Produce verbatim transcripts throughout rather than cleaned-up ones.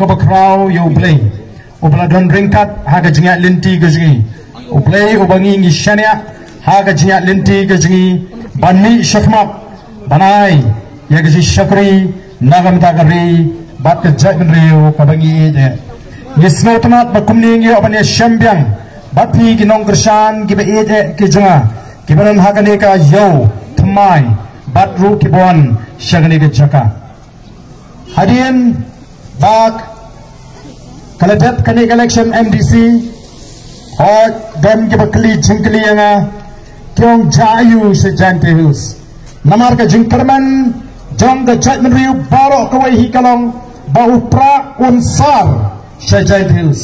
kaba khraw ïa U Blei uba la don ryngkat ha ka jingïaid lynti ka jong ngi. U Blei uba ngi ngi shaniah ha ka jingïaid lynti ka jong ngi ban mih shakhmat ban ai ïa ka jingshakri na ka bynta ka ri bad ka jaitbynriew kaba ngi ïeit eh. Ngi sngewtynnat ba kumne ngi ïoh ban ïashem biang bad phi ki nongkyrshan kiba ïeit eh ki jong nga kiba don ha kane ka ïew thymmai bad ruh kiba wan sha kane ka jaka. Hadien ba ka la dep kane ka election M D C, hooid don kiba kylli jingkylli ïa nga, ki ong jia aiu sha Jaintia Hills. Namar ka jingkyrmen jong ka jaitbynriew baroh kawei hi ka long ba u Prah un sar sha Jaintia Hills.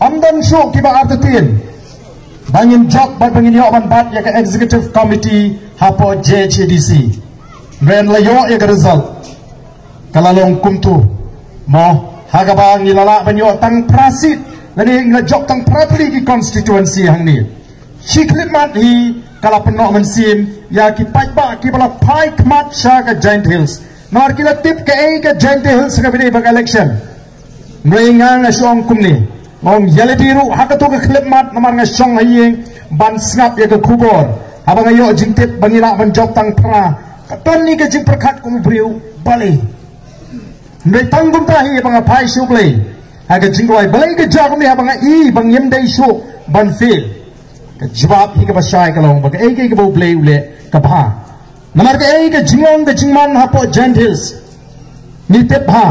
Ym don shuh kiba artatien ba ngin jop bad ba ngin ïoh ban bat ïa ka executive committee hapoh J H A D C. Hynrei la ïoh ïa ka result ka la long kumtu. Mo, ha kaba ngi la lah ban ïoh tang phra seat lane ngi la jop tang phra tylli ki constituency hangne. Shi khyllipmat hi ka la pynnoh mynsiem ïa ki paidbah kiba la phai khmat sha ka Jaintia Hills. Namar ki la tip kaei ka Jaintia Hills ha kaba ïadei bad ka election. Hynrei nga nga shu ong kumne, nga ong ïa lade ruh ha kato ka khyllipmat namar nga shong ha ïing ban sngap ïa ka khubor. Haba nga ïoh jingtip ba ngi lah ban jop tang phra, ka don hi ka jingpyrkhat kum u briew, balei. Hynrei tang kumta hi ba nga phai sha U Blei ha ka jingduwai, balei ka jia kumne haba nga i ba ngim dei shuh ban fail. Ka jubab hi kaba shai ka long ba kaei kaei kaba U Blei u leh ka bha. Namar kaei ka jinglong ka jingman hapoh Jaintia Hills ngi tip bha.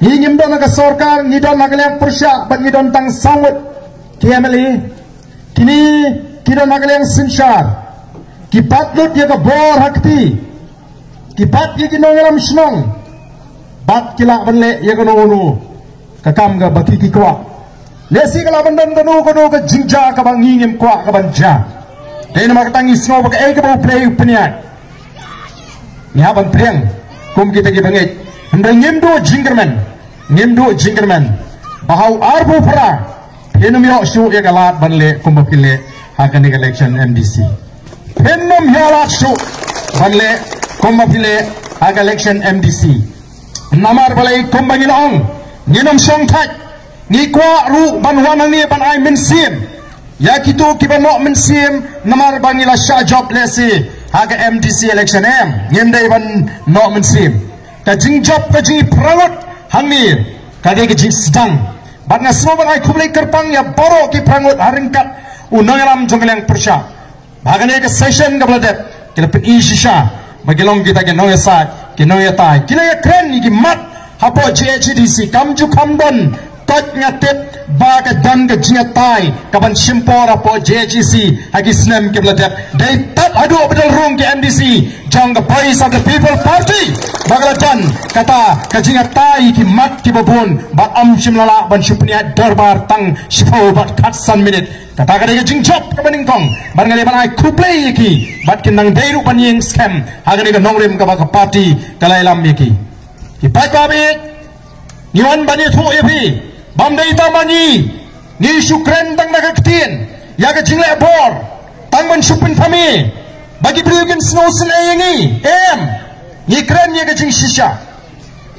Ngi ngim don ha ka sorkar, ngi don ha ka liang pyrshah bad ngi don tang saw ngut ki M L A. Kine ki don ha ka liang synshar, ki bat lut ïa ka bor ha kti, ki bat ïa ki nongïalam shnong bad ki lah ban leh ïa kano kano ka kam kaba ki ki kwah. Lehse ka lah ban don kano kano ka jingjia kaba ngi ngim kwah ka ban jia. Dei namar kata ngi sngew ba kaei kaba U Blei u pynïaid, ngi hap ban pdiang kum kita kiba ngeit. Hynrei ngim duh jingkyrmen, ngim duh jingkyrmen ba ha u arphew phra phin ym ïoh shuh ïa ka lad ban leh kumba phi leh ha kane ka election M D C. Phin ym ïa lad shuh ban leh kumba phi leh ha ka election M D C. Namar balei, kumba ngi la ong, ngin ym shong thait. Ngi kwah ruh ban wan hangne ban ai mynsiem ïa kito kiba noh mynsiem, namar ba ngi la shah jop lehse ha ka M D C election, em, ngim dei ban noh mynsiem. Ka jingjop ka jingïaphrang ngut hangne ka dei ka jingsdang. Bad nga sngew ban ai khublei kyrpang ïa baroh ki phrang ngut ha ryngkat u nongïalam jong ka liang pyrshah. Ba ha kane ka session kaba la dep ki la pyni shisha ba ki long kita ki nongïasaid, ki nongïatai, ki la ïakren ïa ki mat hapoh J H A D C. Kam ju kham don, koit nga tip ba ka don ka jingïatai ka ban shim por hapoh J H A D C ha ki snem kiba la dep. Dei tad haduh ba dang rung ki M D C jong ka Voice of the People Party ba ka la don kata ka jingïatai ïa ki mat kiba bun, bad ym shym la lah ban shu pynïaid dorbar tang shiphew bad khatsan minit. Kata ka dei ka jingjop kaba nyngkong bad nga dei ban ai khublei ïa ki bad kin nang dei ruh ban ïeng skhem ha kane ka nongrim kaba ka party ka la ïalam ïa ki. Ki paidbah ba ïeit, ngi wan ban ïathuh ïa phi ba ym dei tang ba ngi, ngi shu kren tang da ka ktien ïa ka jingleh bor tang ban shu pynphame ba ki briew kin sngewsynei ïa ngi. Em, ngi kren ïa ka jingshisha.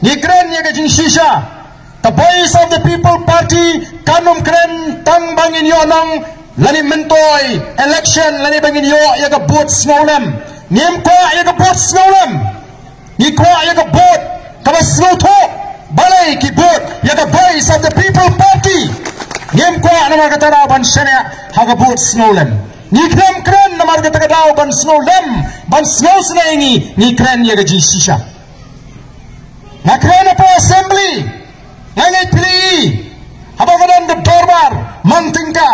Ngi kren ïa ka jingshisha. The Voice of the People Party kan ym kren tang ba ngin ïoh nong lane myntoi election lane ba ngin ïoh ïa ka vote sngewlem. Ngim kwah ïa ka vote sngewlem. Ngi kwah ïa ka vote kaba sngewthuh. Balei ki vote ïa ka Voice of the People Party? Ngim kwah namar kata ka daw ban shaniah ha ka vote sngewlem. Ngi khlem kren namar kata ka daw ban sngewlem, ban sngewsynei ïa ngi, ngi kren ïa ka jingshisha. Nga kren hapoh assembly, nga ngeit phi la i haba ka don ka dorbar man tyngka.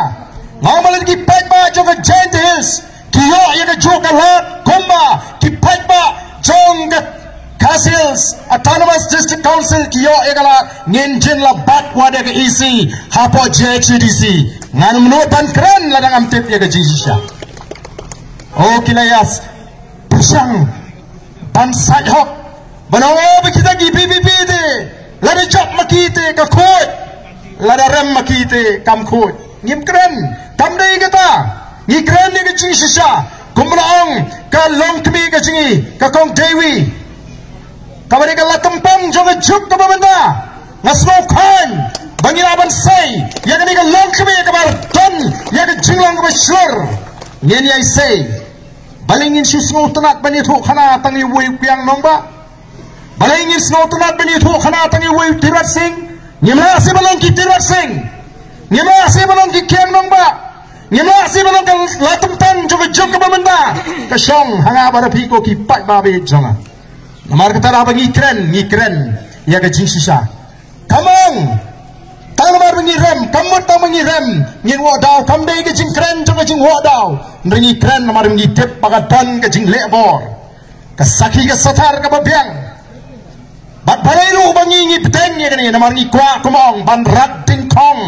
Nga ong ba lada ki paidbah jong ka Jaintia Hills ki ïoh ïa kajuh ka lad kumba ki paidbah jong ka Khasi Hills Autonomous District Council ki ïoh ïa ka lad, ngin jin la bat wad ïa ka E C hapoh J H A D C. Ngan ym nud ban kren lada ngam tip ïa ka jingshisha. O ki la ïas pyrshang ban sait hok ban ong, o ba kita ki V P P te lada jop ma ki te ka khuid, lada rem ma ki te kam khuid. Ngim kren, kam dei kata. Ngi kren ïa ka jingshisha. Kumba la ong ka longkmie ka jong ngi ka Kong Dewi, kaba dei ka la tympang jong ka juk kaba mynta. Nga sngewkmen ba ngi lah ban sei ïa kane ka longkmie kaba don ïa ka jinglong kaba shlur. Ngin ïa sei. Balei ngin shu sngewtynnat ban ïathuh khana tang ïa uwei u Kiang Nangbah? Balei ngin sngewtynnat ban ïathuh khana tang ïa uwei u Tirot Sing? Ngim lah seh ban long ki Tirot Sing. Ngim lah seh ban long ki Kiang Nangbah. Ngim lah seh ban long ka la tymtang jong ka juk kaba mynta. Ka shong ha nga bad ha phi ko ki paidbah ba ïeit jong nga. Namar kata haba ngi kren, ngi kren ïa ka jingshisha. Kam ong tang namar ba ngi rem, kam mut tang ba ngi rem ngin wad daw, kam dei ka jingkren jong ka jingwad daw. Hynrei ngi kren namar ba ngi tip ba ka don ka jingleh bor. Ka sakhi ka sathar kaba biang. Bad balei ruh ba ngi, ngi bteng ïa kane, namar ngi kwah, kumba ong, ban rat dyngkhong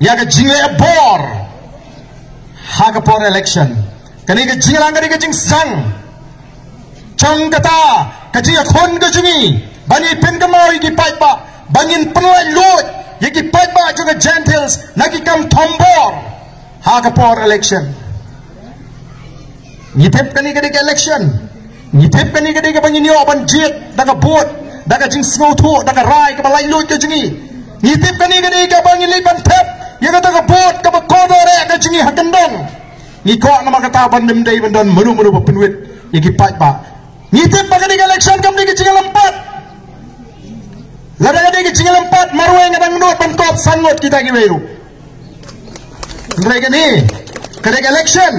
ïa ka jingleh bor ha ka por election. Kane ka jingïalang ka dei ka jingsdang. Jong kata ka jingïakhun ka jong ngi ban ïa pynkynmaw ïa ki paidbah ba ngin pynlait luid ïa ki paidbah jong ka Jaintia Hills na ki kam thombor ha ka por election. Ngi tip kane ka dei ka election. Ngi tip kane ka dei kaba ngin ïoh ban jied da ka vote, da ka jingsngewthuh, da ka rai kaba laitluid ka jong ngi. Ngi tip kane ka dei kaba ngin leit ban thep ïa kata ka vote kaba kordor eh ka jong ngi ha kyndong. Ngi kwah namar kata ban ym dei ban don mano mano ba pynwit ïa ki paidbah. Ngi tip ba kane ka election kam dei ka jingïalympat. Lada ka dei ka jingïalympat, marwei nga dang nud ban kop san ngut kita kiwei ruh. Hynrei kane ka dei ka election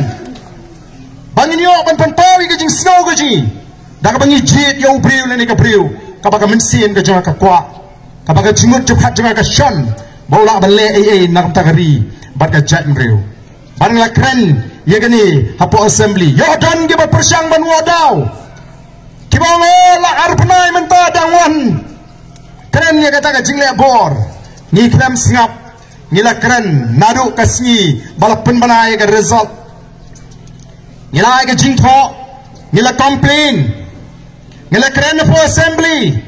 ba ngin ïoh ban pynpaw ïa ka jingsngew ka jong ngi da kaba ngi jied ïa u briew lane ka briew kaba ka mynsiem ka jong nga ka kwah, kaba ka jingmut jingpyrkhat jong nga ka shon ba u lah ban leh ei ei na ka bynta ka ri bad ka jaitbynriew. Bad nga la kren ïa kane hapoh assembly, ïoh don kiba pyrshang ban wad daw, kiba ong, "Oh, la ar bnai mynta dang wan kren ïa kata ka jingleh bor." Ngi khlem sngap, ngi la kren naduh ka sngi ba la pynbna ïa ka result. Ngi la ai ka jingthoh, ngi la complain, ngi la kren hapoh assembly,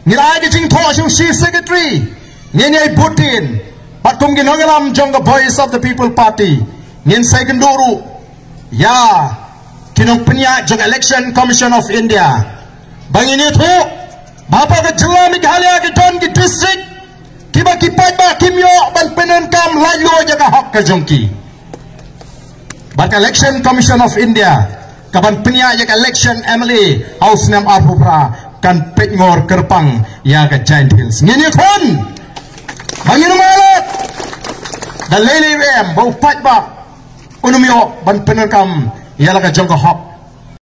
ngi la ai ka jingthoh sha u chief secretary. Ngin ïai bud dien bad kum ki nongïalam jong ka Voice of the People Party ngin sa ïakynduh ruh ïa ki nongpynïaid jong Election Commission of India ba ngin ïathuh ba hapoh ka jylla Meghalaya ki don ki district kiba ki paidbah kim ïoh ban pyndonkam laitluid ïa ka hok ka jong ki. Bad ka Election Commission of India kaban pynïaid ïa ka election M L A ha u snem arphew phra kan peit ngor kyrpang ïa ka Jaintia Hills. Ngin ïakhun ba ngin ym ailad da lei lei ruh em ba u paidbah un ym ïoh ban pyndonkam ïa la ka jong ka hok